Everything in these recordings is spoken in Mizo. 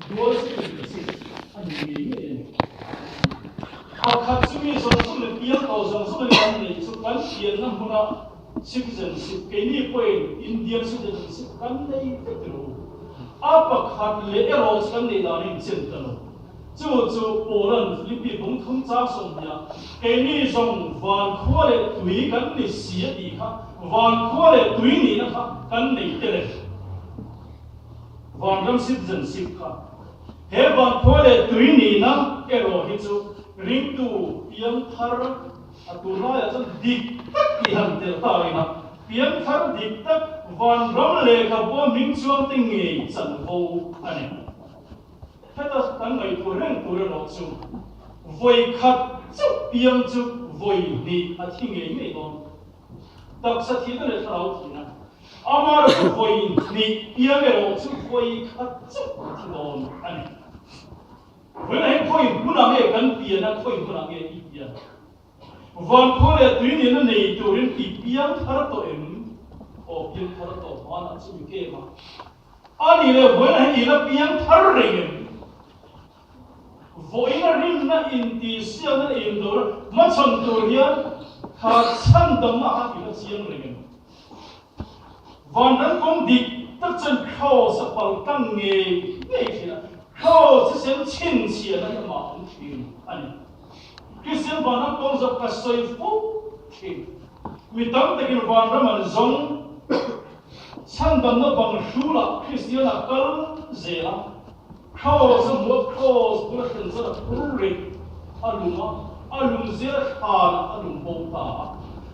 Dual citizenship a ni ngei ngei a ni. Pakhat chu mi zawng zawng leh piang tawh zawng zawng in kan neih chu kan pianna hmuna citizenship, keini pawhin Indian citizenship kan nei vek ti lo. A pakhat leh erawh chu kan neih dan a inchen ta lo. Chu chu Poland Philippi bung thum chang 20 keini zawng van khua leh tui kan ni si a tih kha van khua leh tui nihna kha kan nei tel e. Vanram citizenship kha he van khua leh tui nihna erawh hi chu ringtu piangthar a tunlaiah chuan dik tak tih han telh ta ina piangthar dik tak vanram lehkhabu a hming chuangte ngei chanvo a ni. Heta kan ngaihtuah reng tur erawh chu vawi khat chauh piang chu vawi hnih a thi ngei ngei dawn. Taksa thihna leh thlarau thihna. Amah erawh chu vawi hnih piang erawh chu vawi khat chauh a thi dawn a ni. Vawiinah hian khawi hmunah nge kan pian a, khawi hmunah nge i pian? Van khua leh tui nena nei turin i piang thar tawh em? Aw piang thar tawh hmanah chu mi kem a. A nih leh vawiinah hian i la piang thar reng em? Vawiina rinna intihsiakna leh indawrna hmachhawn tur hian kha chhandamna kha i la chiang reng em? Vanram kawng dik tak chuan Kraws a pal tlang ngei ngei thin a, Kraws hi sen chhinchhiahna hi amah awm thin a ni. Kristian vanram kawng zawk ka sawi fo thin. Mi tam takin vanram an zawng. Chhandamna bang hrulah Kristian a kal zel a, Kraws a hmu a, Kraws bula thlen chuan a phur reng a lum a, a lum zel a thlanah a lum bo ta a.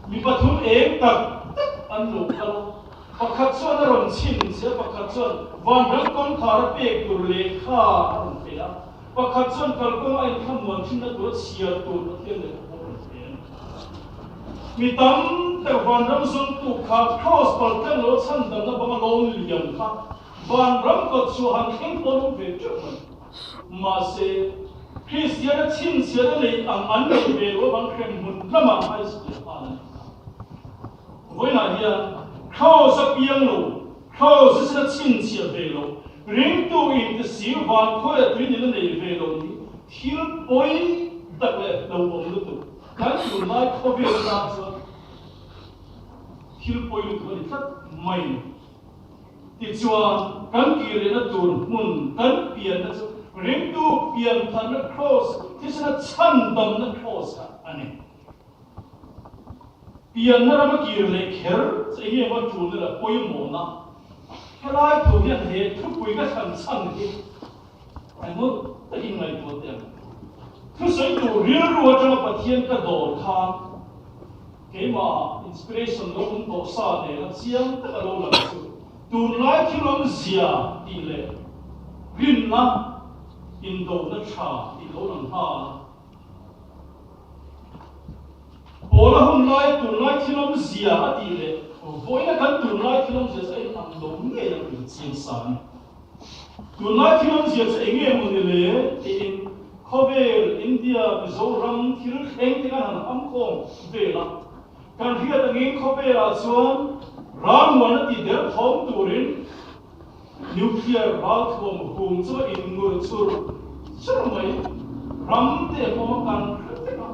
Mi pathum eng tak tak an lo kal a, pakhat chuan a rawn chhin che a, pakhat chuan vanram kawngkhar a pek tur lehkha a rawn pe a, pakhat chuan kalkawng a inthlamuan thinna tur a chhiar tur Pathian lehkha pawh a rawn pe a ni. Mi tam tak vanram zawngtu kha Kraws paltlang lo chhandamna banga lawm liam kha Vanram kawt chu han thleng pawh an awm ve teuh mai. Mahse, Kristiana chhinchhiahna nei ang an nei ve lo avang hremhmun lamah high school hman a ni ta. Vawiinah hian Kraws a piang lo, Kraws hi sena chhinchhiah ve lo, ringtu intisi van khawi leh tui nena nei ve lo ni thil pawi tak leh hlauhawm lutuk kan tunlai khawvel atan chuan thil pawi lutuk a ni tlat mai ni. Tichuan, kan kirlehna tur hmun kan pianna chu ringtu piantharna kraws, thisena chhandamna kraws kha a ni. Pianna rama kir leh kher chu eng nge maw tulna leh pawimawhna? Helai thu hian he thupui ka thlan chhan hi engmaw takin ngaihtuah teh ang. Thusawi tur rilru atanga Pathian ka dawr khan, Keimah inspiration lo awm tawh sa nena chiang taka lo lang chu tunlai thil awmzia tih leh rinna indona tha tih lo lang nghal a. Paula hun lai tunlai thil awmzia a tih leh vawiina kan tunlai thil awmzia chu a inang lo ngei ang tih chiang sa a ni. Tunlai thil awmzia chu eng nge maw ni le tiin khawvel India Mizoram thil thleng te kan han hamkhawm vel a. Kan hriat angin khawvelah chuan ralmuan a ti der thawm turin nuclear ralthuam hum chu a inngur chur chur mai. Ram te an awm a kan hre vek a.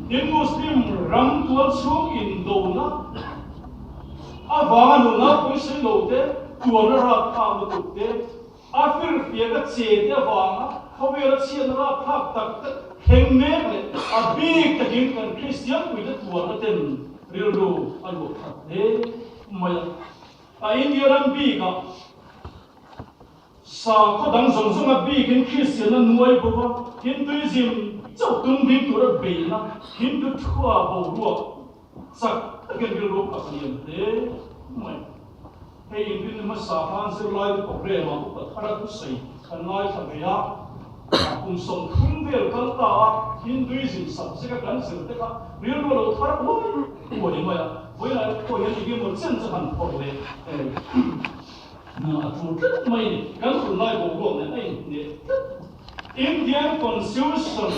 Tin Muslim ram tual chhung indona avanga nuna pawisa lo te, Tuan a rapthlak lutuk te, a firfiak a che te avanga khawvel a chhiatna rapthlak tak tak thleng mek leh a bik takin kan Kristian puite tuarna ten rilru a luah khat hle mai a. A India ram bikah sakhaw dang zawng zawng a bikin Kristianna nuai bawk a, Hinduism chauh tum ding tura beihna Hindu thua boruak Chak takin rilru a lian hle mai. Hei inrinna hmasa khan zirlaite programme ah upa thar a thusawi kan ngaithla ve a, kum 30 vel kal ta a Hinduism subject a kan zir te kha rilru a lo thar uai uai mai a, vawiinah pawh hian eng emaw chen chu han phawrh leh a tul tlat mai a ni. Kan tunlai boruak nen a inhneh tlat. Indian Constitution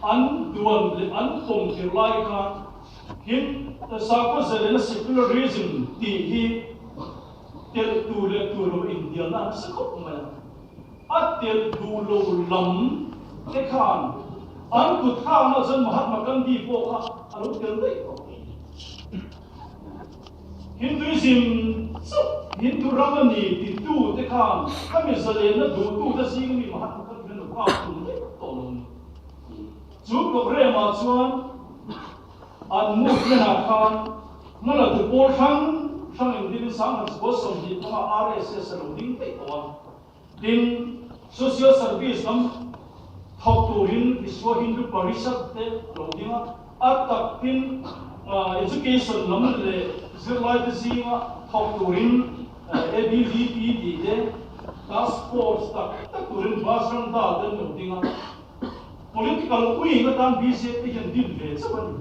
an duan leh an pawm tir lai khan Hin sakhaw zalena secularism tih hi telh tur leh tur lo inhnialna a nasa khawp mai a. A tel duh lo lam te khan an kut thlakna chuan Mahatma Gandhi pawh kha a lo tel daih tawh. Hinduism chauh Hindu ram a ni titu te khan khami zalenna duhtute zinga mi Mahatma Gandhi an lo kap tum daih tawh lo a ni. Chu programme ah chuan an movement ah khan hmala tu pawl hrang hrang in ding 1925 RSS a lo ding daih tawh a. Tin, social service lam thawk turin Vishwa Hindu Parishad te a lo ding a, a tak tin education lam leh zirlaite zinga thawk turin ABVP tih te, task force tak tak turin Bajrang Dal te an lo ding a. Political wing atan bjp hian din ve chauh a ni.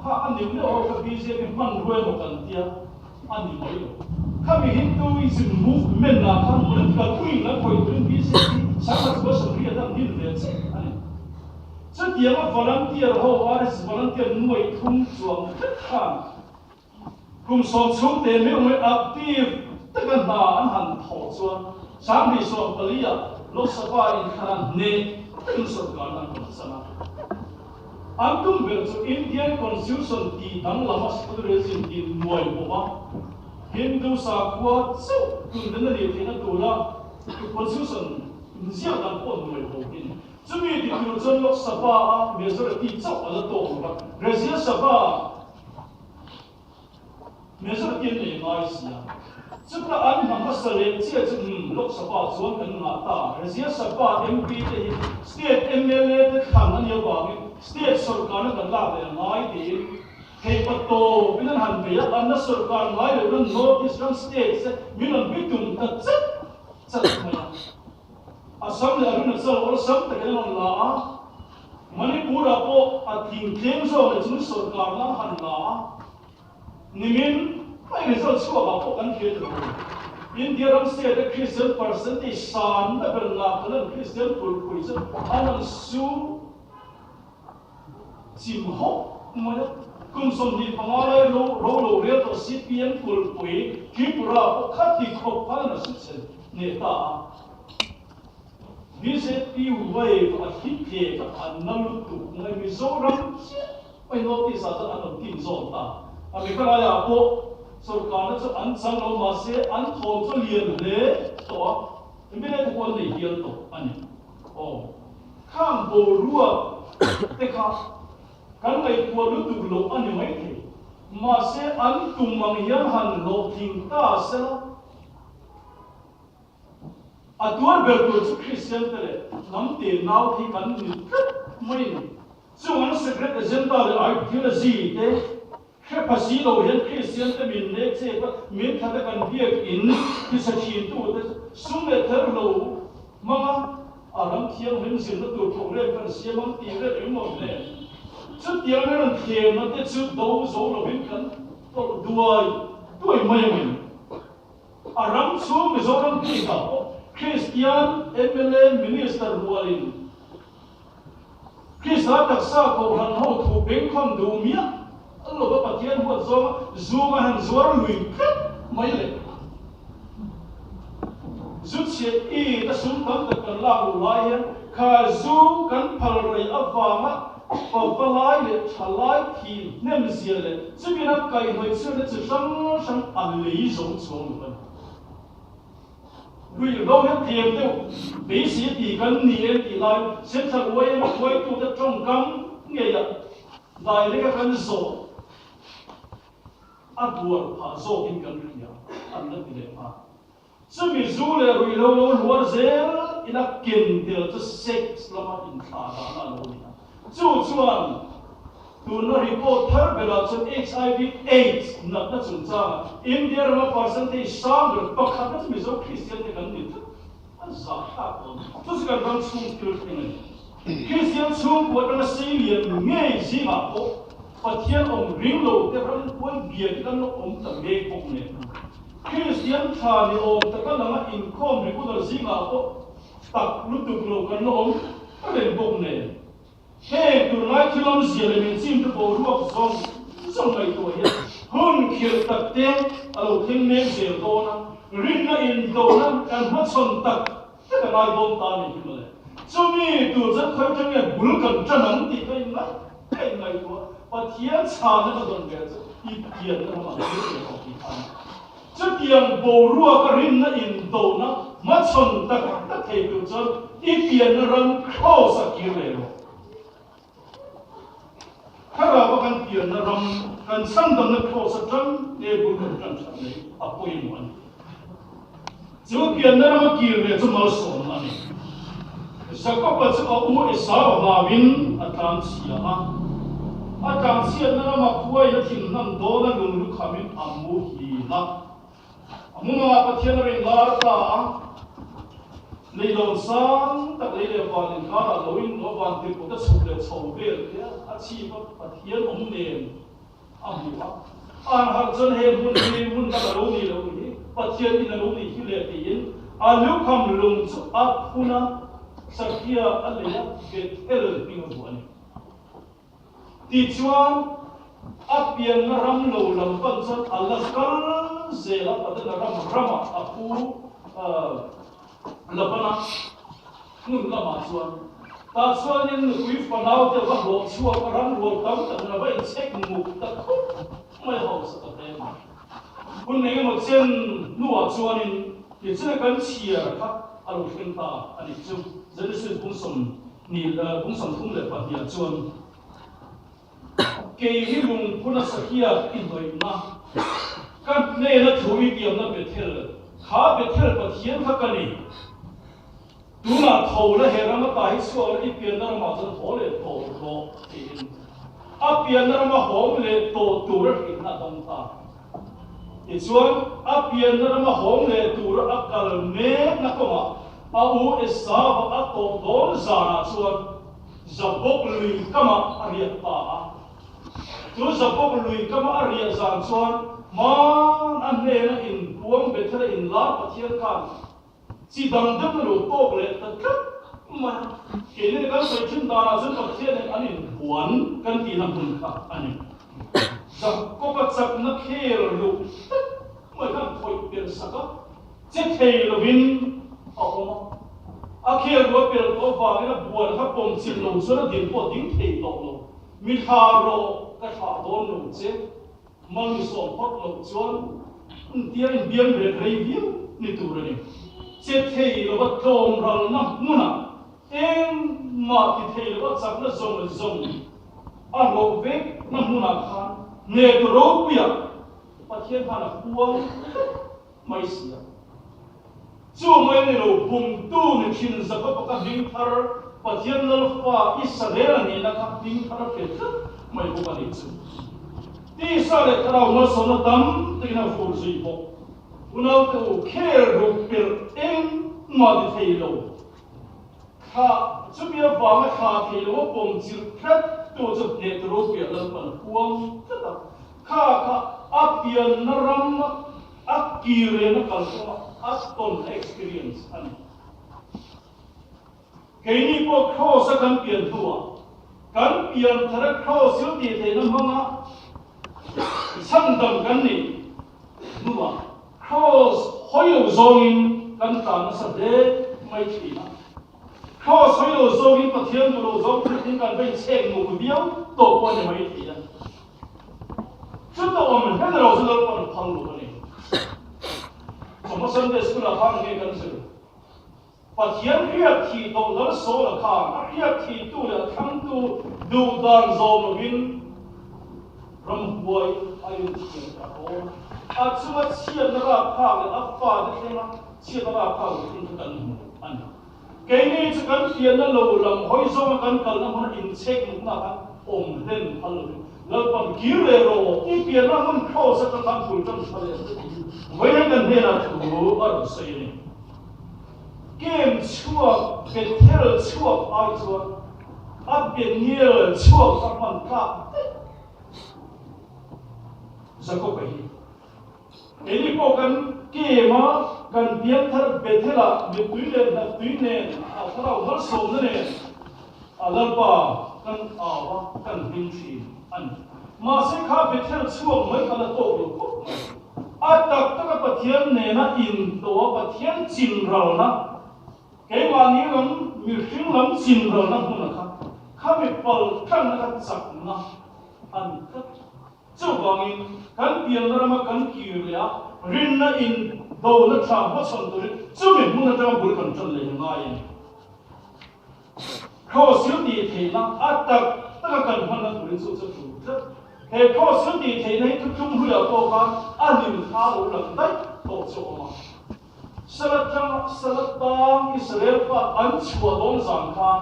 Ha, a ni meuh ho kha bjp hmanrua emaw kan tia. A ni mai lo. Khami Hinduism movement ah khan political wing an khawih turin bjp 1980 an din ve che a ni. Chutianga volunteer ho RSS volunteer nuai thum chuang vek khan kum sawm chhung te meuh mai active taka hna an han thawh chuan 2014 ah Lok Sabha inthlan hneh takin sorkarna an rawn chan a. An tum ber chu Indian Constitution tih danglam a secularism tih nuai bawk a, Hindu sakhua chauh tun den a nih theihna tura Constitution inziak dan pawh nuai bawkin chumi ti tur chuan Lok Sabha a majority chauh a la tawk lo va, Rajya Sabha Majority an nei ngai si a. Chuta an hna hmasa leh chiah chu umm Lok Sabha chuan kan ngah ta. Rajya Sabha MP te hi State mla te thlan a nih avangin State sawrkarna kan lak leh a ngai tiin theipa tawpin an han bei a, an la sawrkar ngai lohna North East ram State te min rawn bitum ta chat chat mai a. Assam leh Arunachal awlsam takin an rawn la a, Manipur-ah pawh a thing tlem zawk leh chung sawrkarna a han la a, nimin mai result chhuakah pawh kan hriat lo. India ram state-a Christian percentage sanna ber Nagaland Christian kulhpui chu an rawn su chim hawk mai a, kum 25 lai ro ro lo rel tawh CPM kulhpui Tripura pawh khati khawp khan an rawn su chhe hneh ta a. Bjp wave a hit hle ka an na lutuk mai Mizoram chiah mai North East ah chuan an rawn tin zawn ta a Meghalaya ah pawh sorkarna chu an chang lo mahse an thawm chu lian hle tawh a mla te pawh an nei hial tawh a ni aw khang boruak te kha kan ngaihtuah lutuk loh a ni maithei mahse an tum ang hian han hlawhtling ta sela. A tuar ber tur chu Kristian te leh hnam te nau te hi kan ni tlat mai a ni. Chung an secret agenda leh ideology te hre pha si lo hian Kristian te min nek chep a, min thla te kan biak in tisa thin tu te chu sum leh ther lo hmang a, a ram thianghlim zirna tur program kan siam ang tih vel engmaw hle. Chutiang a rawn thlemna te chu do zo lovin kan tawlh duai duai mai ang em? A ram chhung Mizoram bikah pawh Kristian mla Minister rualin Krista taksa kohhran ho thu bengkhawn duh miah lova Pathian huat zawnga zung a han zuar lui tlat mai le. Zu chhiat i ta sum tam tak kan lak luh lai hian kha zu kan phal rei avanga pava lai leh tha lai thi hnem zia leh chumi ram kaihhnawih chhiatna chi hrang hrang a lei zo chuang lo a ni. Ruihhlo hian tlem deuh beisei a ti kan ni e tih lai Central yma hruaitute tawngkam ngeiah direct a kan zawh a buar phah zawkin kan hria an la ti leh nghal. Chumi zu leh ruihhlo lo hluar zel ina ken tel chu sex lama inthlah dahna a lo ni a. Chu chuan tunna report thar berah chuan HIV AIDS natna chungchanga India rama percentage sang ber pakhatna chu Mizo Kristian te kan ni tlat a zahthlak dawn. Chu chu kan ram chhung thil thleng a ni. Kristian chhungkua atanga seilian ngei zingah pawh Pathian awm ring lo te ramhuai bia te kan lo awm ta mek bawk nen. Kristian tha ni awm taka langa inkhawm regular zingah pawh tak lutuk lo kan la awm reng bawk nen. Heng tunlai thil awmzia leh min chim te boruak zawng zawng ngaihtuah hian hun khirh tak te a lo thleng mek zel dawn a. Rinna indona kan hmachhawn tak tak a ngai dawn ta a nih hi mawle. Chumi tur chuan khawi atang nge bul kan tan ang tih ka inngaih ka inngaihtuah. Pathian chhana ka dawn vel chu i pianna ramah thil ve rawh tih kha a ni. Chutiang boruaka rinna indona hmachhawn tak tak thei tur chuan i pianna ram Kraws a kir leh rawh. Thlarau a kan pianna ram, kan chhandamna Kraws atang nge bul kan tan that mai a pawimawh a ni. Chu pianna rama kir leh chu malsawmna a ni. Jakoba chu a u Esau hlauin a tlanchhia a. A tlanchhiatna rama khuaiin a thinhnam dawn a lung lukhamin a muhil a. A mumangah Pathian a rawn lar ta a, leilawn sang tak lei leh van inkarah loin lo van tirhkut a chhuk leh chho vel te a chhip a, Pathian awm nen a hmu a. An harh chuan he hmun hi hmun dang a lo nih loh hi Pathian in a lo nih hi le tiin a lukham lung chu a phun a, Sakhia a lei a, Bethel hming a vuah a ni. Tichuan, a pianna ram lo lam pan chuan a la kal zel a, Padana ram ramah a pu Labana hmun lamah chuan. Tah chuanin nupui fanau te va hlawh chhuak a, ram rual tam tak nen a va inchhek muk ta khawp mai hausa ta hle mai. Hun eng emaw chen hnuah chuanin tichina kan chhiar kha a lo thleng ta a nih chu. Genesis bung Ni kum 32 ah chuan kei hi lungphun a sahiat i hnawihna ka hnena thu i tiamna Bethel, kha Bethel Pathian kha ka ni. Tunah tho la he ram ata hi chhuak la i pianna ramah chuan haw leh tawh rawh tiin a pianna rama hawm leh tawh tur a hrilhna a dawng ta. Tichuan, a pianna rama hawng leh tura a kal mekna kawngah a u Esava a tawh dawn zanah chuan Jabok lui kamah a riak ta a. Chu Jabok lui kama a riah zan chuan hmaan a hnena inpuang Bethel-a inlar Pathian khan Chi dang deuh na lo tawk leh ta tlat mai a, keini kan sawi thin danah chuan Pathian in an inbuan kan tihna hmun kha a ni. Jakob-a chakna khel luh tlat mai khan khawih pelh sak a, che thei lovin a awm a. A khel rual pelh tawh avangin a buan kha pawm chilh lo chuan a din pawh ding thei tawh lo. Mi thla rawh ka thlah dawn lo che. Mami sawm phawt loh chuan tia inbiam ret rei viau ni tur a ni. Che thei lova tlawm ralna hmunah engmah ti thei lova chakna zawng zawng a hlawh vekna hmunah khan hneh ropuiah Pathian khan a puang tlat mai si a. Chu mai ni lo bumtu ni thin Jakob-a kha hming thar Pathian Lalfa Israel a nihna kha hming thar a pe tlat mai bawk a nih chu. Tisa leh thlarau malsawmna tam takin a vur zui bawk. Unaute u, khel ruk pelh engmah ti thei lo. Thla, chumi avanga thla thei lo a pawm chilh tlat tu chu hneh tu ropuiah Lalpan a puang tlat a. Kha kha a pianna ram a kir lehna kalkawngah a tawn experience a ni. Keini pawh Kraws a kan pian hnuah kan pian thar a Kraws thil tih theihna hmanga chhandam kan nih hnuah Kraws hawi lo zawngin kan tlan nasa hle mai thin a. Kraws hawi lo zawngin Pathian duh lo zawng thil kan va inchhek muk viau tawh pawh a ni mai thei a. Chuta awm hlen lo chu Lalpan a phal lo a ni. Chawhma Sunday School ah khan nge kan zir? Pathian hriat thih tawh Lal Sawla khan a hriat thihtu leh a thlangtu duh dan zawm lovin ramhuai a inthiam ta hawn. A chunga chhiatna rapthlak leh a fate thlenga chhiatna rapthlak lo thleng kha kan hmu a ni. Keini chu kan pianna lo lam hawi zawnga kan kalna hmuna inchhek mukna khan awm hlen phal lovin Lalpan kir leh rawh i pianna hmun Kraws atang khan bul tan tha leh ang tiin vawiin kan hnenah thu a rawn sawi a ni. Kem chhuak Bethel chhuak ai chuan a Peniel chhuak kha hman tlak daih Jakob-a hi. Keini pawh kan kem a, kan pianthar Bethel-ah mittui leh hnaktui nen a thlarau malsawmna nen a Lalpa kan au a, kan hlim thin a ni. Mahse kha Bethel chhuak mai kha la tawk lo khawp mai. A tak taka Pathian nena intoa Pathian chinralna, keimahni lam mihring lam chinralna hmuna kha, khami pal tlangna kha chakna a ni tlat. Chuvangin, kan pianna rama kan kir leh a, rinna in dona tha hmachhawn turin chumi hmun atanga bul kan tan leh a ngai a ni. Kraws thil tih theihna a tak taka kan hmanna turin chu chu tul tlat. He kraws thil tih theihna hi thuthlung hluiah pawh khan a hlim thla lo lang daih tawh chu a awm a. Salat tanga salat tang Israel fa an chhuah dawn zan khan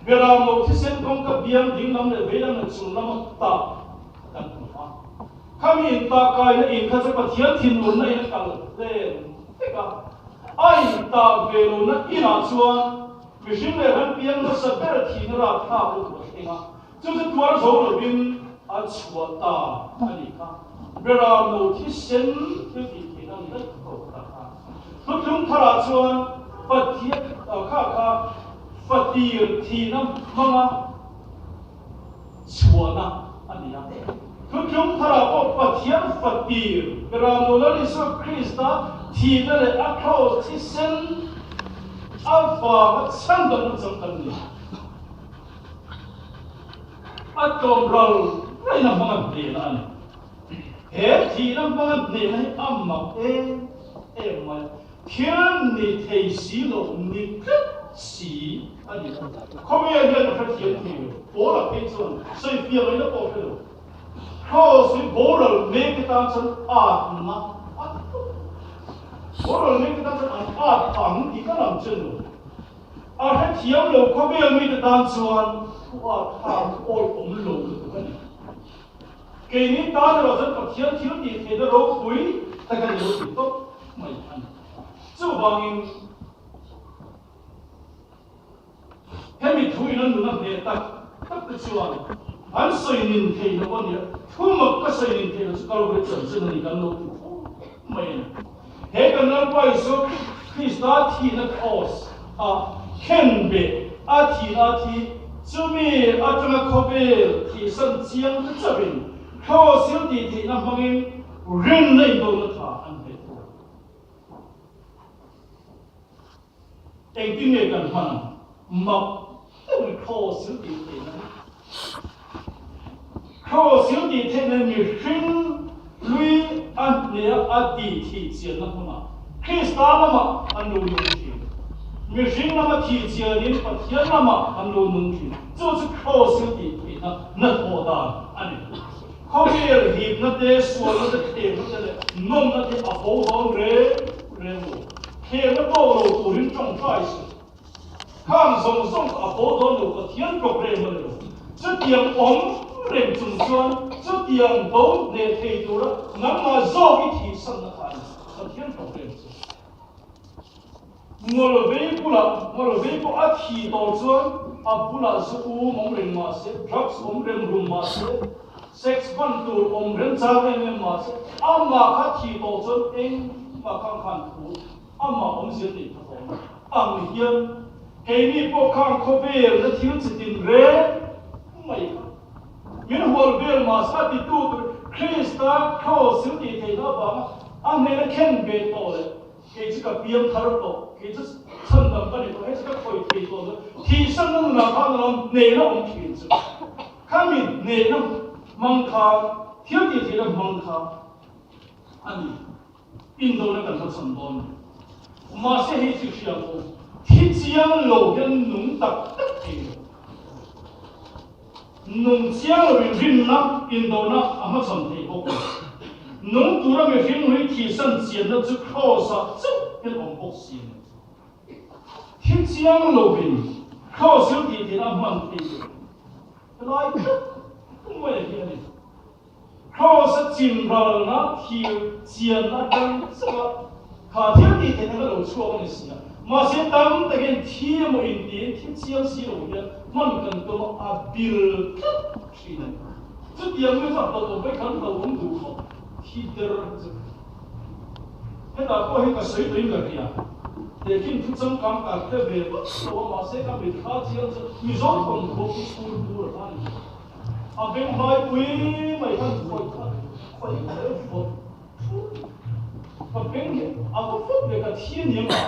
Beram lo thisen kawngka biang ding lam leh vei lam leh chung lama tah kan hmu a. Khami in tah kaina in kha chu Pathian thinurna in a kal hlen vek a. A in tah ve lohna inah chuan mihring leh ram piang nasa ber thihna rakthlak lutuk a thleng a. Chu chu tuar zo lovin a chhuah ta a nih kha. Beram lo thisen thil tih theihna ni daih tawh ta kha. Thuthlung tharah chuan Pathian kha kha Fatir thihna hmanga chhuahna a ni a. Thuthlung tharah pawh Pathian fatir Beram Lal Isua Krista thihna leh a kraws thisen avanga chhandamna chang kan ni. A tlawm ral raina hmanga hnehna a ni. He thihna hmanga hnehna hi a mak em em mai a. Thil ni thei si lo ni tlat si a ni. Khawvel hian a hrethiam thei lo. Paula phei chuan sawifiah ngaihna pawh a hre lo. Kraws hi boral mekte tan chuan atna a ni tawp. Boral mekte tan chuan an at ang tih ka lam chen lo. A hrethiam lo khawvel mite tan chuan thu at thlak thu awihawm lo lutuk a ni. Keini tan erawh chuan Pathian thil tih theihna ropui tak a ni lo tih tawp mai a ni. Chuvangin hemi thu in an nun a hneh tak tak te chuan an sawi nin theih loh a nia, thu mak ka sawi nin theih loh chu Kalvari chanchin a ni kan lo ti fo mai a ni. He kan Lalpa Isua Krista thihna kraws a khenbeh a thihna a thi, chumi atanga khawvel thihsan chiang te chauhin kraws thil tih theihna hmangin rinna indona tha an hmeh thung. Engtin nge kan hman ang? Mak deuhin kraws thil tih theihna hi. Kraws thil tih theihna hi mihring hlui a hneh a tih thih chianna hmunah Krista lamah an lo nung thin. Mihring lama thih chianin Pathian lamah an lo nung thin. Chu chu kraws thil tih theihna hnathawh dan a ni. Khawvel hipna te, sualna te, thlemna te leh nawmna te a bo dawn reng reng lo. Thlemna tawk lo turin tawngtai suh. Khang zawng zawng kha a bo dawn lo, Pathian programme a ni lo. Chutiang awm reng chung chuan chutiang do hneh thei tura nangmah zawk i thihsanna kha a ni, Pathian programme chu. Ngawlvei bulah, ngawlvei pawh a thih tawh chuan a bulah zu um awm reng mah se, drugs awm rem rum mah se, sex hman tur awm rem chang em em mah se, amah kha thih tawh chuan engmah khan khan thu amah awmzia neih kha tawh lo ang hian keini pawh khan khawvelna thil chitin reng mai kha min hual vel mah se a titu tur Krista kraws thil tih theihna avanga a hnena khen ve tawh leh Kei chu ka piang thar tawh, kei chu chhandam ka ni tawh, hei chu ka khawi thei tawh lo. Thihsan na nunah khan a awm, hnehna awm thin chu. Khami hnehna hmang kha, thil tih theihna hmang kha a ni. Indona kan hmachhawn dawn ni. Mahse hei chu hria pawh thi chiang lo hian nung tak tak thei lo. Nung chiang lovin rinna indona a hmachhawn thei bawk lo. Nung tura mihring hlui thihsan chianna chu kraws-ah chauh hian awm bawk si a ni. Thi chiang lovin kraws hian tih theihna a hman thei lo. Helai tlat mai hi a ni. Kraws-a chimralna thir chianna atang chauha kha thil tih theihna kha lo chhuak a ni si a. Mahse tam takin thi emaw intiin thi chiang si lo hian hman kan tum a, a bil tlat thin a ni. Chutiang mi chu a hlauh awm vek khan hlauhawm duh khawp thi der chu. Hetah pawh hi ka sawi tuin ka hria. Tehkhin thu changkang ka hre ve vak lo a, mahse ka mitthla chiang chu Mizo thawmhnaw chu chhur bur a ni. A beng hlaipui mai khan khawih kha khawih kha vawt thur. Ka beng hi a va fawp ve ka thi aniang a.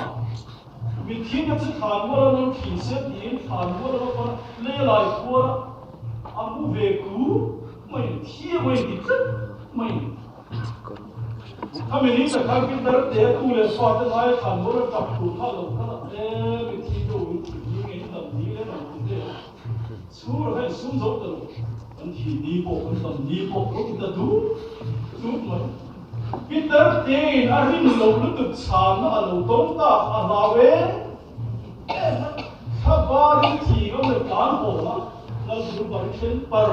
Mitthi te chu thlan mual an awm thin se tiin thlan mual a va pan a, lei a lai khuar a, a mu ve ku mai ni, thi a mai ni tlat mai ni. Khami ni tak khan Peter te a tu leh fa te ngai a thlan mual a tap tur kha a lo kal a, e mitthi te u in thi ni nge in dam ni lem ang ti te a, chhur kha in sum zo ta lo, kan thi ni pawh kan dam ni pawh lo ti ta dup dup mai. Peter tein a rin loh lutuk chhanna a lo dawng tak a hlau em em a, thla varin thi ngam leh tlan hawng a, lal bul bari then par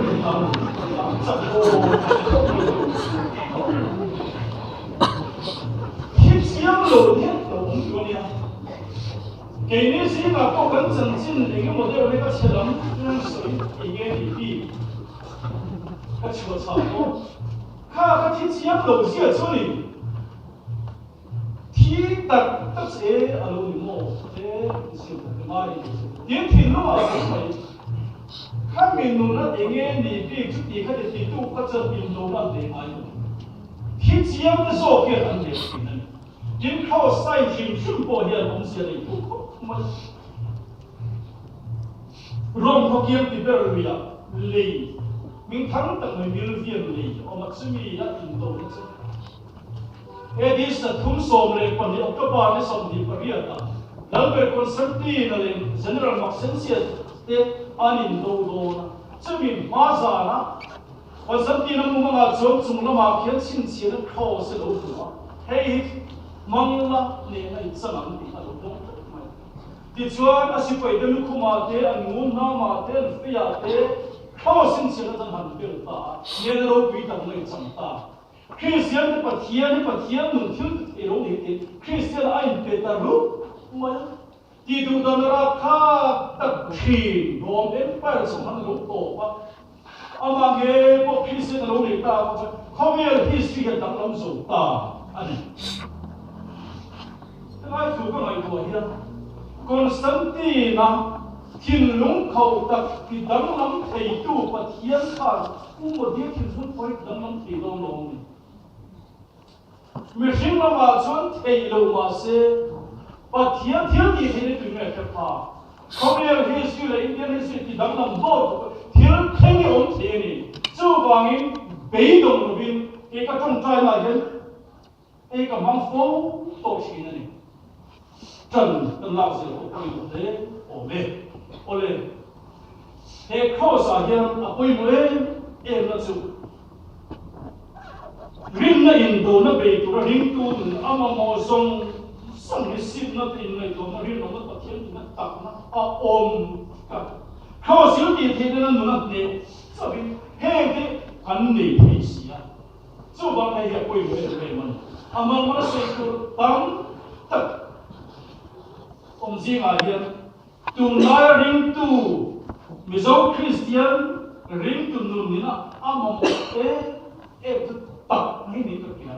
rin tlan tlan chak haw Thi chiang lo hian lo awm tu a nia. Keini zingah pawh kan chanchin eng emaw deuh hi ka chhe lam sawi eng nge tih hi ka chhuah chhah dawn. Kha ka thi chiang lo zia chu ni. Thi tak tak che a lo ni maw? E zir tak ka ngai ni. Tin thinlung ah kan mai. Kha mi nun a enge ni bik chu ti kha ti ti tu kha chuan in lo lan ve ngai lo. Thi chiang te zawk hian an leh thin a ni. Tin Kraws sign hrim hrim pawh hian awmzia nei tu khawp mai. Rom khaw kiang ti ber luiah lei hming thang tak mai Milvian lei a awm a, chumi a indona chu AD 312 October ni 28 ah Lalber Constantine-a leh General Maxentius te an indo dawn a, chumi hma zana Constantine-a mumangah chuan chung lamah khian chhinchhiahna cross a lo hmu a, hei hi Mangla nena inchang ang tih a lo dawng tlat mai. Tichuan, a sipaite lukhumah te, an ngunhnamah te, an feiah te cross in chhiat atan han pel ta a, nena ropui tak mai chang ta. Kristian te Pathian hi Pathian nung thil ti thei lo ni tiin Kristian a inpe ta rup mai a. Tih duh dan rap kha tak thin Rome Empire chu han lo tawp a. Amah nge pawh Kristian a lo nei ta bawk a, khawvel history hian danglam zo ta a ni. Helai thu ka ngaihtuah hian Constantine-a thinlung khauh tak ti danglam theitu Pathian khan Pu Modi-a thinlung pawh hi ti danglam thei dawn lo a ni. Mihring lamah chuan theih lo mah se, Pathian thil tih theih ni tui nge hre pha. Khawvel history leh Indian history ti danglam dawt khawp thil thleng i awm thei a ni. Chuvangin beidawng lovin kei ka tawngtai lah hian ei ka hmang fo tawh thin a ni. Tan kan lak zel pawh pawimawh hle awm e. Awle, he cross ah hian a pawimawh em em na chu Rinna indona bei tura ringtu nun a mamawh zawng zawng hi simna te inngaihtuahna rinawmna Pathian tihna takna a awm tlat. Cross thil tih theih nena nun a hneh chauhin heng te kan nei thei si a. Chuvang hei hi a pawimawh em em a ni. A malmana sawi tur tam tak awm zingah hian Tunlaia ringtu Mizo Kristian ringtu nun ina a mamawh em em chu tak mai niin ka hria.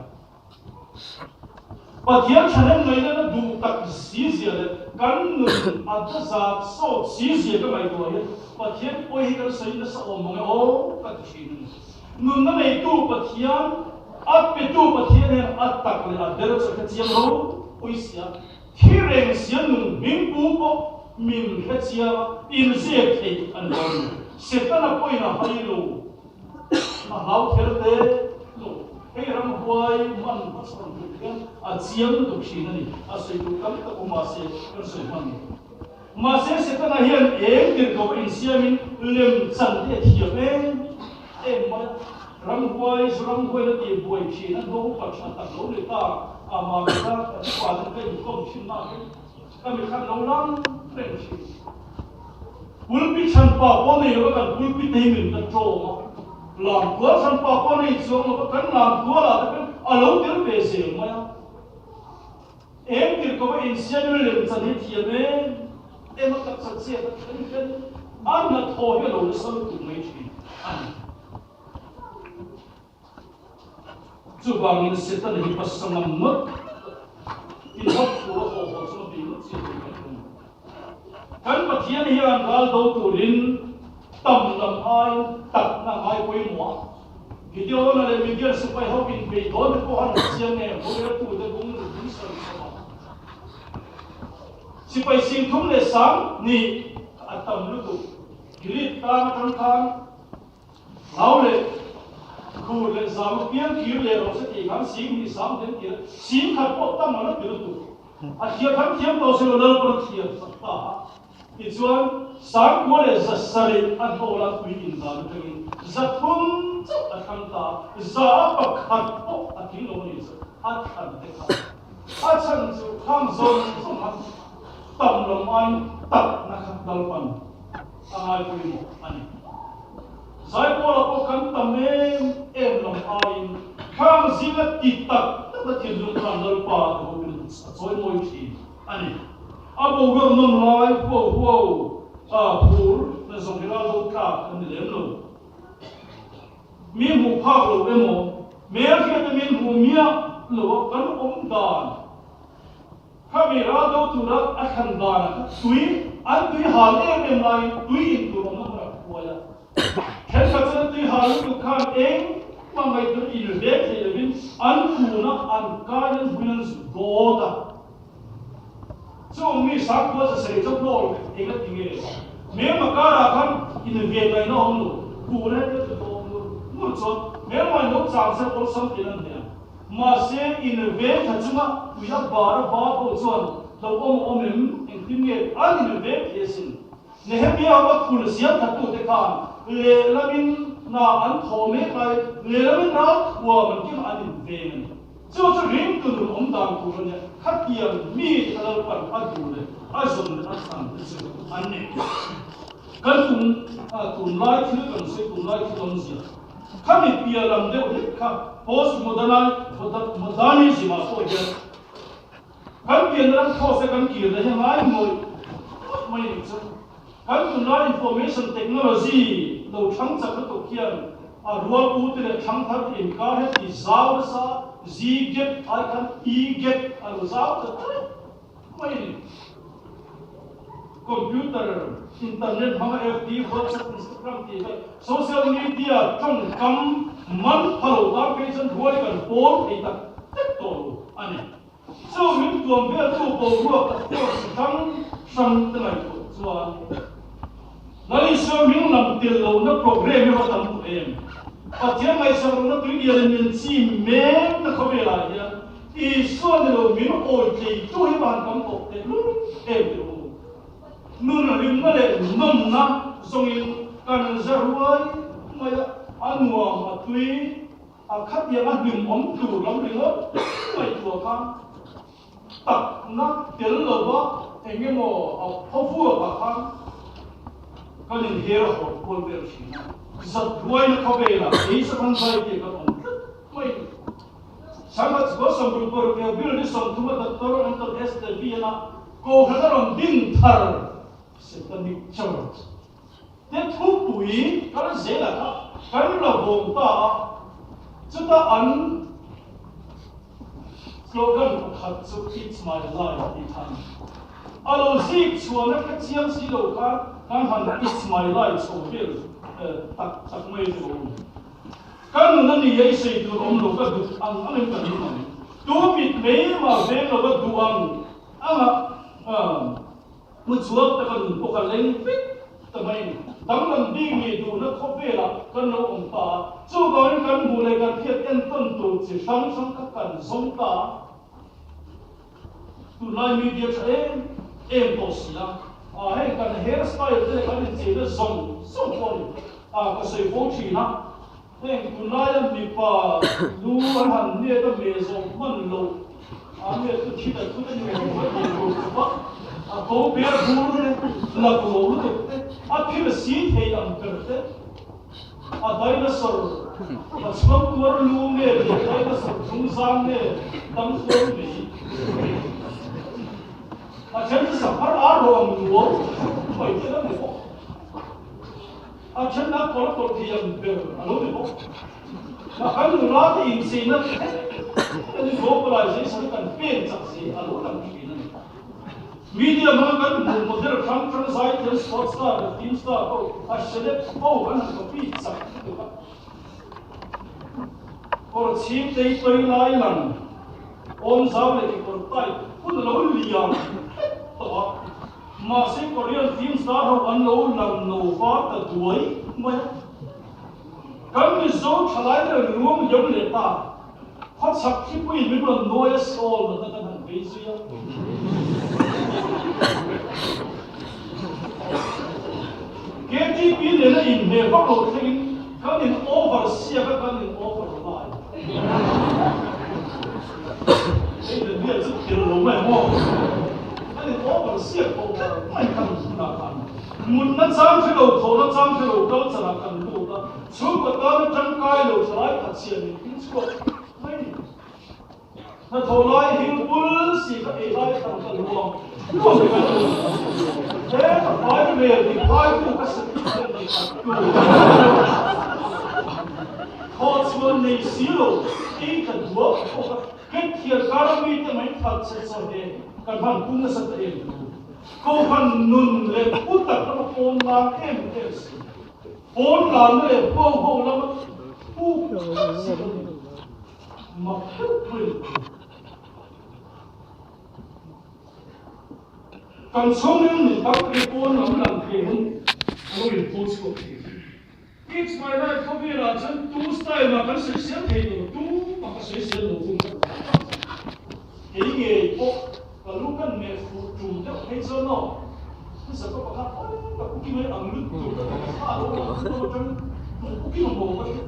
Pathian thahnem ngaihna na duh tak si zia leh kan nun a dazat sawt si zia ka ngaihtuah hian Pathian pawi hi kan sawi nasa awm mang e aw ka ti thin a ni. Nunna neitu Pathian, a petu Pathian hian a tak leh a der chu a hrechiang ropui sia. Thi reng sia nung hming pu pawh min hre chiang a, inzep theih a ni dawn lo. Setana pawhin a hai lo, a hlau kher te lo. Hei ramhuai man hmachhawn tur hian a chiang lutuk thin a ni. A sawi duh tam tak awm mahse kan sawi hman lo. Mahse Setana hian eng tir ko insiamin lem chan te a thiam em em mai a. Ramhuai zu ramhuai na tih buai thin a hno pa tha tak lo ni ta a mah mi kha kan pa ten ka inkawm thin na hi ka mi khan lo lang reng thin. Pulpit hran pa pawh nei lova kan pulpit te hi min ta tawm a, lamtual hran pa pawh nei chuang lova kan lamtual ah te khan a lo tel ve zel mai a. Eng tir ko va insiam in lem chan hi thiam em em a taksa chet a then then a hnathawh hi a lo nasa lutuk mai thin a ni. Chuvangin Setana hi pasangam ngawt in hawp tur a haw haw chunga bei ngawt chi a ni mai thung. Kan Pathian hian ral do turin tam lam aiin takna a ngai pawimawh a. Gideon-a leh Midian sipai ho inbeih dawn te pawh han hre chiang em? Roreltute bung ru 70. Sipai 30 leh 20 a tam lutuk. Gilead tlang atang khan Hlau leh khur leh zam apiang kir leh rawh se tih khan 20 sang den tir a, 10,000 pawh tam a la ti lutuk. A thiam khan thiam tawh se lo Lalpan a thiam sak ta a. Tichuan, 97 a hnawla tui indan atangin 300 chauh a thlang ta a, 1% pawh a tling lo a ni chu, a thlan te kha. A chhan chu khang zawng zawng kha tam lam aiin takna kha Lalpan a ngaipawimawh a ni. Zaipawla pawh kan tam em em lam aiin khang zinga ti tak tak a thinlung khan Lalpa te hovin a chawimawi thin a ni. A boruak nawm lai huau huau a phur na zawng hi ral do tlak an ni lem lo. Mi hmuh phak lo emaw, hmelhriat te min hmuh miah lo a kan awm dan Khami ral do tura a thlan danah kha tui an tui hal em em laiin tui in tur awmna hmunah ka hruai a. Thenkhat chuan tui hal lutuk khan eng mah ngaihtuah in vek thei lovin an kun a, an kain an hmuin an zut dawt a. Chung mi 97 chu hlawl eng a ti nge? Hmelma karah khan in ve ngaihna awm lo, kun a heti a ti tawp ngur ngur chuan hmelma in lo chang se awlsam tiin an hne ang. Mahse, in veng tha chunga tui a bar a bar ho chuan lo awm a awm em? Engtin nge an in veng thei asin? Nehemia ho a phul siam thattute khan lehlamin hna an thawh mek lai, lehlamin ral thuam an kima an in veng a ni. Chu chu ringtu nun awm dan tur a nia, khatiang mi te kha Lalpan a duh leh a zawm leh a thlan te chu an nei. Kan tum tunlai thil kan sawi tunlai thil awmzia. Khami piah lam deuh hlek kha post-modernism ah pawh hian kan pianna ram thawse kan kirna hi a ngai ngawih ngawih mai nih chu. Kan tunlai information technology lo thlang chak lutuk hian a rual u te leh thangthar te inkar hi a ti zau nasa, Z-gap ai khan E-gap a lo zau ta tlat mai a ni. Computer, internet hmanga FB, WhatsApp, Instagram tih vel social media tawngkam man pha lo tan phei chuan rual hi kan pawl thei tak tak tawh lo a ni. Chu min tuam veltu boruak a force hrang hrang te ngaihtuah chuan Lalisua hming lam tel lohna program hi va tam tawh em? Pathian ngaihsak lohna tuilian in min chim mek na khawvelah hian Isua ni lo min awi tleitu hi van tam tawh teh lul em tih u. Nun rimna leh nawmna zawngin kan za ruai mai a, a nuam a tui a khatiang a hlim awm tur lam ringawt ngaihtuah khan takna tel lova eng emaw a phawvuakah khan kan inher hawt kual vel thin a, zat ruaina khawvelah keisa kan zai tih kan awm tlat mai a ni. Sangha chu 66 leh bil ni 30 a Doctor Anton S. Levine-a kohhran a rawn din thar Satanic Church te thupui kal zelah kha kan la vawng ta a, chuta an slogan pakhat chu It's my life tih kha a ni. A lo zik chhuahna hre chiang si lo khan kan han It's my life chho vel tak tak mai chu a awm. Ka nun a ni a, i sawi tur awm lo ka duh ang angin ka nun ang. Tu mit mai mah veng lo ka duh ang anga hmu chhuak ta ka nun pawh ka leng vek ta mai a ni. Danglam bik nih duhna khawvelah kan lo awm ta a, chuvangin kan hmuh leh kan hriat entawn tur chi hrang hrang kha kan zawng ta a. Tunlai media tha em em tawh si a, heng kan hair style te leh kan incheina zawng zawng pawh a ni. Ka sawi fo thin a, heng tunlaia mipa lu an han hniat a meh zawh hman loh a hniat chu thi ta thut a ni lo a tih tur khawp a, a ko ber bur te, lak lo lutuk te, a phir si thei ang ber te, A dinosaur a chhuang tuar lu nge leh dinosaur zungzang nge dang tuar mai? A then chu safar ar ro ang nuau mai te a ni bawk. A then a kawr kawr thei ang ber a lo ni bawk. Na kan nula te incheina thleng thleng in globalization kan pen chak zia a lo lang thin a ni. Media hmanga kan hmuh model hrang hrang zaithiam sports star leh film star ho a celeb ho an han copy chak lutuk a. Kawr chhing tei tawi lai lang awm zau leh kekawr tight hun a lo liam hret tawh a, mahse Korean film star ho an lo lang no var ta duai mai a. Kan Mizo thalai te rawn ruang liam leh ta, khawchhak thlipuiin min rawn nuai a sawl natna kan han vei zui a. KTP nena inhmeh vak lo thlengin kan in over siak a, kan in over lai. Hei dan hian chu tel lo mai maw? Kan in over siak tawh tlat mai khan hunah khan mutna chang hre lo, thawhna chang hre lo culture ah kan lut a, chhungkaw tana tangkai lo thalai khat chhiah min thil chhuak mai ni. Hnathawh lai hil bul si ka ei lai tam ka luang luang hi kan awm. He ka fai rel ti phaitu ka certificate nei khat tu. Thawh chhuan nei si lo ei ka duak bawk a, ka thian kar a mite mai that che chaw he kan han pum nasa ta em tu. Kohhran nun leh pu tak lama pawn lang em em si. Pawn lanna leh huau ho lama puk tlat si kan ni. Mak deuh pawhin a awm. Kan chhungin min tam thei pawn lam lang thei hun a lo inpu chhuak thei. It's my life khawvelah chuan tu style mah kan sawisel thei lo, tu mah ka sawisel lo thung ka ti tak. Kei ngei pawh ka lu kan meh fuh tum deuh phei chuan aw, hmasa ka pakhat awi ka pu ki mai ang lut tur ka ka thla lo ang lut atang pu ki mamawh ka hriat.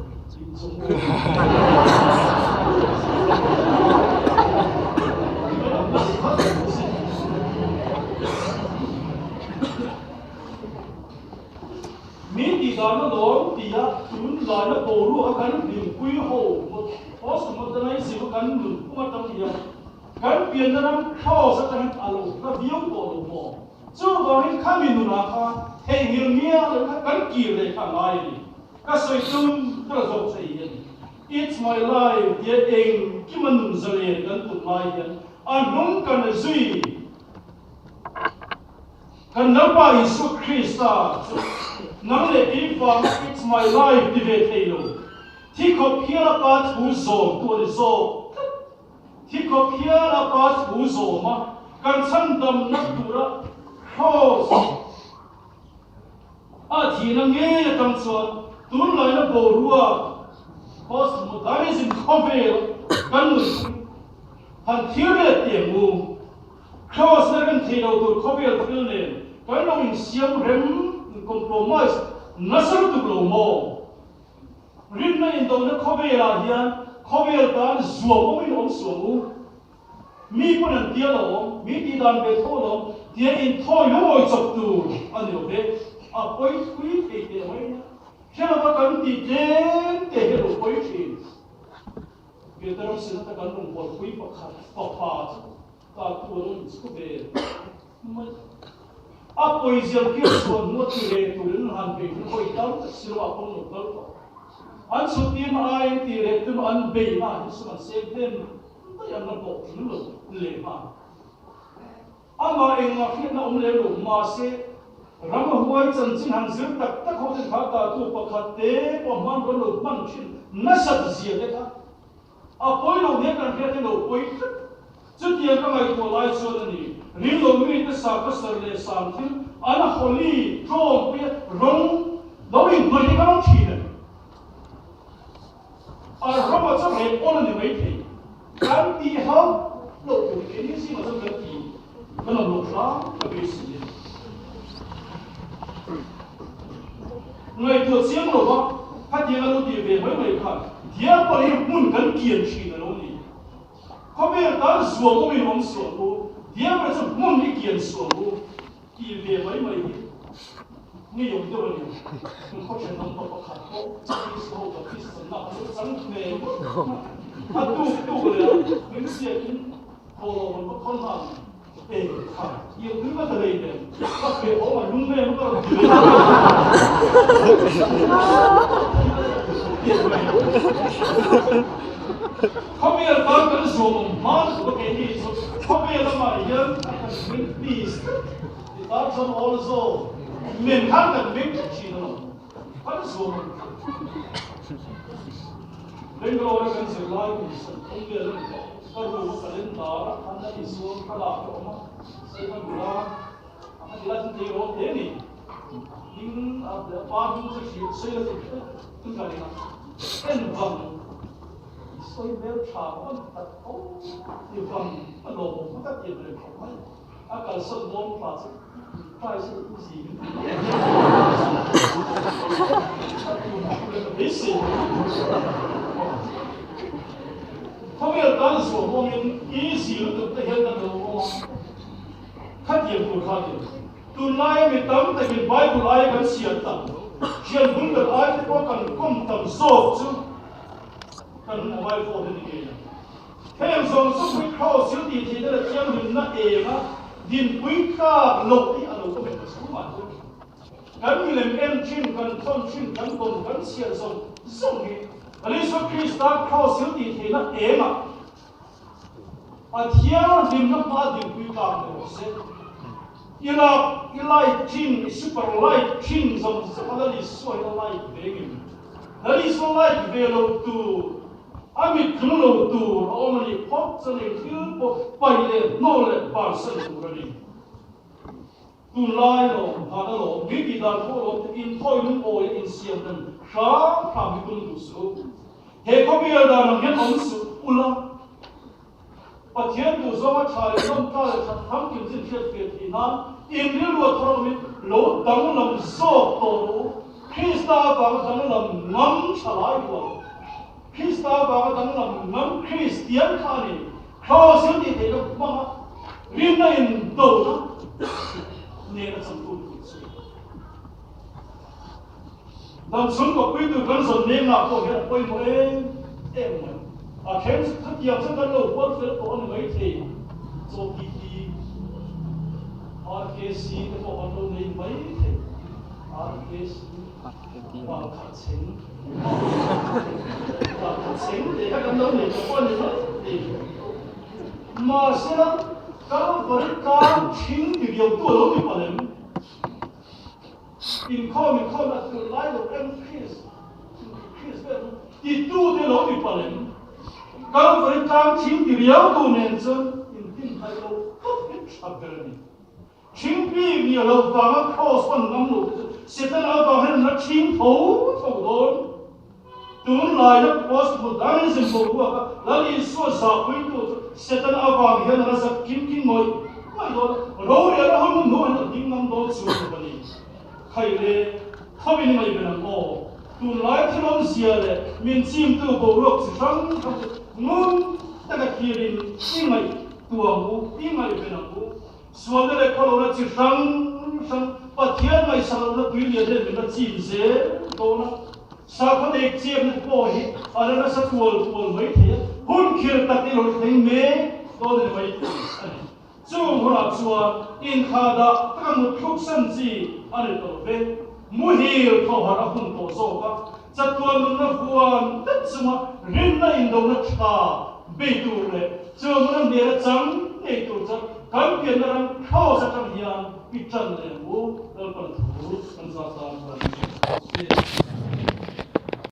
Min tih dan a lawm tia tunlaina boruak a kan hlimpui ho postmodernism a kan nunphung atang hian kan pianna ram cross atangin a lo hla viau tawh lo maw? Chuvangin khami nunah khan theihnghilh miah loh kha kan kir leh kha a ngai a ni. Ka sawi tum ka la zawk che i a ni. It's my life tia engkim a nun zalen kan tum lai hian a hnung kan zui. Kan Lalpa Isua Krista chu nang leh kei vanga It's my life ti ve thei lo. Thi khawp hial a Pa thu zawm tu a ni zawk tlat. Thi khawp hial a Pa thu zawm a kan chhandamna tura Cross A thihna ngei atang chuan tunlaina boruak postmodernism khawvel kan nun chu han thlir let teh ang u. Cross na rem thei lo tur khawvel thil nen kan lo insiam rem, compromise, nasa lutuk lo maw? Rinna indona khawvelah hian khawvel tan zuam awmin awm suh ang u. Mi pawn an tia lo, mi tih dan ve tho lo, tia inthawi lungawi chawp tur a ni lo ve, a pawi thui thei teh mai nia. Hre lova kan tih tlem te hi a lo pawi thin. Vietnam Senate a kan rawn buaipui pakhat fapa chu ta tu a lo inchhu ve mai. A pawi zial pian chuan hnu a ti ve turin han bei hun hawi tam tak si lo ah pawn lo kal tawh. An chhuttirna aiin ti leh tum an beihna hi sum an seng hnem Daih an la hlawh tling lo leh nghal. Amah engmah hriatna awm lem lo, mahse ram a huai chanchin han zir tak tak ho ten kha dahtu pakhat te pawh hman rawn lo hman thin nasat zia te kha a pawi lo nia kan hriat hi lo pawi tlat. Chutiang ka ngaihtuah lai chuan a ni, ring lo mite sa ka sar leh sang thil an holi tlawm puia rawng lo inhnawih hi ka rawng thin a ni. A rama chu reh pawn a ni mai thei. Kan tih hauh loh tur keini zingah chuan kan ti kan awm loh hram ka beisei a ni. Ngaihtuah chiang lo va, khatiang a lo tih ve mai mai khan Diabol hi hmun kan kian thin a lo ni. Khawvel tan zuam awmin awm sual u, Diabol chu hmun hi kian sual u. Tih ve mai mai hi ngeiawm deuh a ni. Kan khaw thenawm pa pakhat pawh East ho Baptist channa a lo chang ve ngawt a tuk tuk leh a min hriatin thawhlawm an va khawn nghal e kha tiang tui ka ta lei nen ka feh awm a lung em ka rawn ti ve Khawvel tan kan zuam awm hma lutuk a keini chu khawvel lamah hian a kan min peace tlat ti tan chuan awl zawk men khan kan meng tlat thin alawm kan zuam awm tlat. Bangalore a kan zirlai kum 30 vel a ni tawh. Ka room a calendar ah khan a Isua thlalak a awm a, Saima nula a kha tilai chu tleirawl hle a ni. Hming a pa hming chu hrilh sawi la tur hret in ka ring a, en vang i sawi hmel tha pawn tak tho ti vang a lawmawm kha ka ti reng khawp mai. A kalsawn dawn thla chu price hi easy min ti mai a tun thu leh ka beisei Khawvel tan zuam awmin easy lutuk te hian kan lo awm a, khatiang tur kha ni. Tunlaia mi tam takin Bible aia kan siam tam, thian bul ber ai te pawh kan kawm tam zawk chu kan mobile phone a ni ngei ang. Heng zawng zawng hi Kraws thil tih theihna leh thianghlimna enga dinpui tlak loh hi a lo awm em chhungah chuan kan milem en thin, kan thawn thin, kan tawn, kan chhiar zawng zawng hi Isua Krista Kraws thil tih theihna engah a thianghlimna hmaa dinpui tlak ni rawh se. I lak, i light thin, i super light thin zawng zawng a Lal Isua hi a light ve ngem? Lal Isua light ve lo tur, a mit thlung lo tur a awm a nih phawt chuan eng thil pawh paih leh hnawl leh bansan tur a ni. Tunlai lawm, hana lawm, mi tih dan pawh lawm te inthawi lungawi a insiam rem hram hram hi tum duh suh u. He khawvel dan ang hian awm suh ula. Pathian duh zawnga tha leh nawm ta leh that famkim chin hriat fiah theih nan in rilru a thar awmin lo danglam zawk tawh rawh u. Krista avanga danglam ngam tha lai rual, Krista avanga danglam ngam Kristian kha a ni. Kraws in tih theihna hmanga rinna in dona nen a changtu tur chu. Dam chhungkaw puitu kan zawn nengah pawh hian a pawimawh em em mai. A then chu khatiang chu kan lo hual fel tawh a ni maithei. Chaw TT, RKC te pawh kan lo nei maithei. RKC, Vangkhat cheng, Vangkhat cheng tih kha kan lo nei tawh pawh a ni maithei. Mahsela, Kalvari tlang thing ti riautu a lo ni palem. Inkhawm inkhawm a tul lai lo em Chris Chris vel chu ti tu te lo ni palh em? Calvary tlang thing ti riau tu nen chuan intin hnaih lo khawp hi tha ber a ni. Thing bik ni a lo vanga cross pan ngam lo te chu Setana avang hian an la thing tho tho dawn. Tunlaia postmodernism boruaka Lal Isua zahpui tu chu Setana avang hian a la zak kim kim ngawih ngawih dawn a, rorel a hun hnu an la ding ngam dawn chu a ni. Khai le, khawin ngaih ben ang aw. Tunlai thil awmzia leh min chimtu boruak chi hrang hrang chu ngun taka thlirin i ngaih tuang u, i ngaih ben ang u. Sualna leh khawlohna chi hrang hrang Pathian ngaihsak lohna tui lian hian min la chim zel dawn a. Sakhaw nek chiapna te pawh hi a la nasa tual tual mai thei a, hun khir tak i lo thleng mek dawn a ni mai thei a ni. Chung hunah chuan inthahdah taka mut thluk san chi a ni tawh ve. Muhil thawhar a hun tawh zawk a, chatuan nunna huan vek chunga rinna indona tha bei tur leh chung huna hmel a chang ngei tur chuan kan pianna ram Kraws atang hian i tan leh ang u, Lalpan thu kan zat tan a ni.